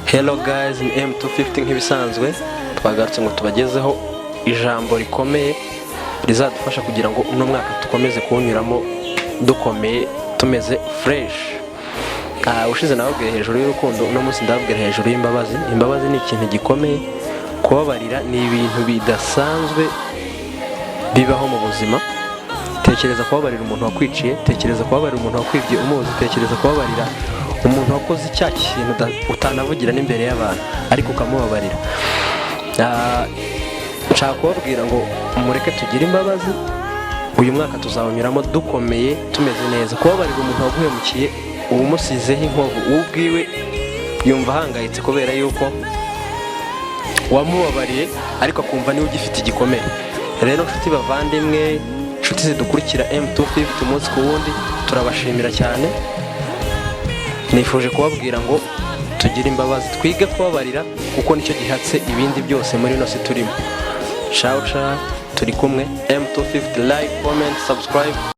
Hello guys, ni M250 nk'ibisanzwe. Twagarutse ngo tubagezeho ijambo rikomeye rizadufasha kugira ngo uno mwaka dukomeze kuwunyuramo dukomeye, tumeze fresh. Ushize nababwiye hejuru y'urukundo, uno munsi ndababwira hejuru y'imbabazi. Imbabazi ni ikintu gikomeye. Kubabarira ni ibintu bidasanzwe bibaho mu buzima. Tekereza kubabarira umuntu wakwiciye, tekereza kubabarira umuntu wakwibye umuzi, tekereza kubabarira umuntu wakoze icya kintu utanavugira n'imbere y'abantu, ariko ukamubabarira. Nshaka kubabwira ngo mureke tugire imbabazi, uyu mwaka tuzawunyuramo dukomeye, tumeze neza. Kubabarira umuntu waguhemukiye, uba umusizeho inkovu, uwo ubwiwe yumva ahangayitse kubera yuko wamubabariye, ariko akumva niwe ugifite igikomere. Rero nshuti bavandimwe, inshuti zidukurikira M250 umunsi ku wundi, turabashimira cyane. Nifuje kubabwira ngo tugire imbabazi, twige kubabarira, kuko nicyo gihatse ibindi byose muri ino si turimo. Ciao ciao, turi kumwe M250. Like, comment, subscribe.